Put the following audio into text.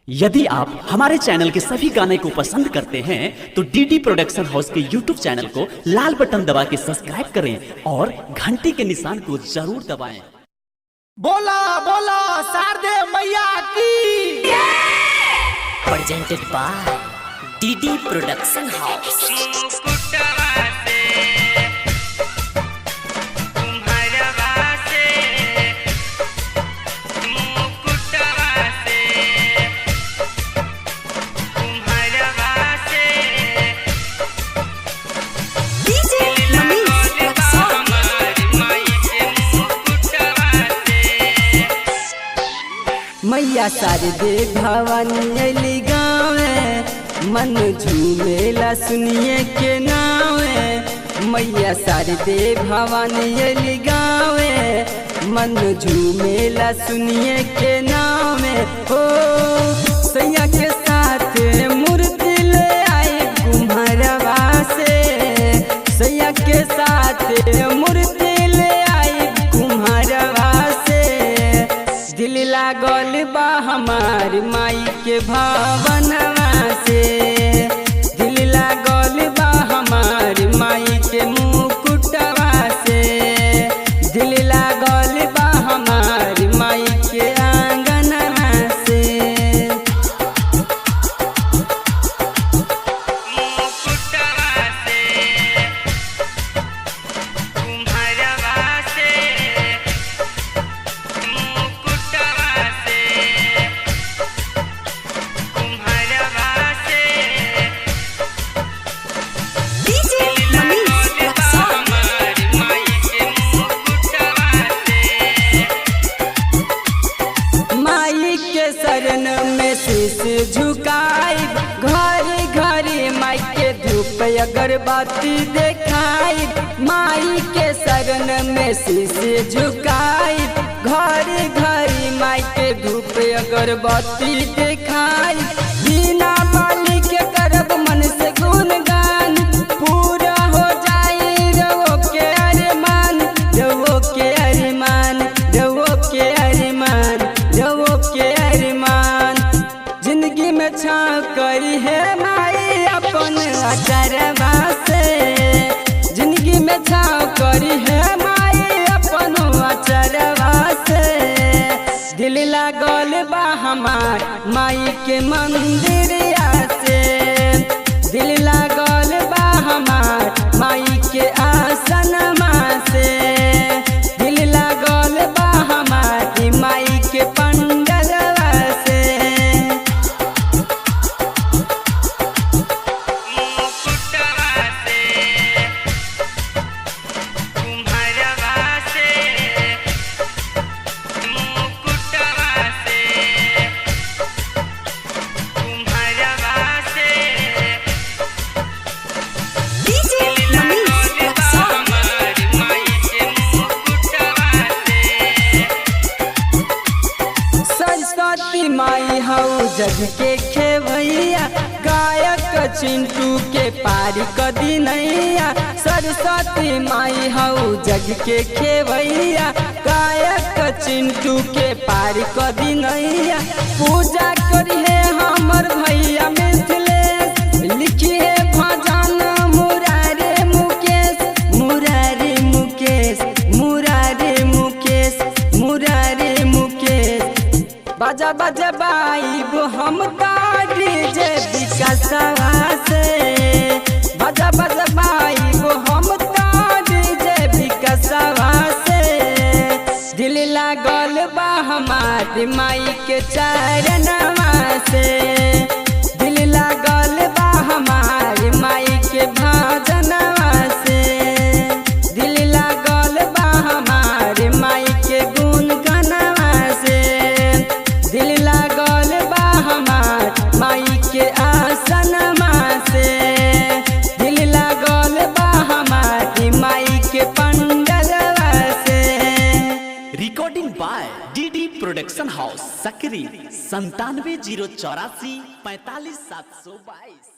यदि आप हमारे चैनल के सभी गाने को पसंद करते हैं तो डीडी प्रोडक्शन हाउस के यूट्यूब चैनल को लाल बटन दबा के सब्सक्राइब करें और घंटी के निशान को जरूर दबाएं। बोला बोला शारदे मैया की। Presented by DD Production House. DJ Manish Raxaul. मैया शारदे भवानी अली गावे, मन झूमेला सुनिए के नावे। मैया शारदे भवानी अली गावे, मन झूमेला सुनिए के नावे। हो सैया के साथ मूर्ति ले आई कुम्हरवा से, सैया के साथ मूर्ति ले आई कुम्हरवा से। दिल लागल बा हमार माई के भवनवा से, दिल लागल बा हमार माई के मुकुटवा से, दिल लागल बा हमार माई के आंगनवा से। DJ Manish Raxaul. माई के शरण में शीश झुकाई, घर घर माई के धूप अगरबत्ती देखाई। माई के शरण में शीश झुकाई, घर घर माई के धूप अगरबत्ती देखाई। बिना बाली के करब मन से गुणगान, पूरा हो जाए रवो के अरमान, रवो के अरमान, रवो के अरमान, रवो के अरमान। जिंदगी में छाँव करी है माई अपन अचरवा से, जिंदगी में छाँव करी है माई अपन अचरवा से। दिल लागल बा हमार माई के मंदिरिया से, दिल लागल बा हमार माई के आसनमा से, दिल लागल बा हमार ई माई के पंडलवा से। DJ Manish Raxaul. Saraswati माई हऊ जग के खेवैया, गायक चिंटू के पार कदी नैया। सरस्वती माई हऊ जग के खेवैया, गायक चिंटू के पार कदी नैया। पूजा करी है हमर भैया मिथिलेश, लिखी है भजन मुरारे मुकेश, मुरारे मुकेश, मुरारे मुकेश, मुरारे मुकेश। बाजा बाजा बाइब हम डीजे विकासवा से, बाजा बाजा बाइब हम डीजे विकासवा से। दिल लागल बा हमार माई के चरणवा से, दिल लागल बा हमार माई के भजनवा से, दिल लागल बा हमार माई के गुण गनवा से, दिल लागल बा हमार माई के आसनमा से, दिल लागल बा हमार ई माई के पंडलवा से। Recording by DD production house, Sakri 97 0 84 45 722।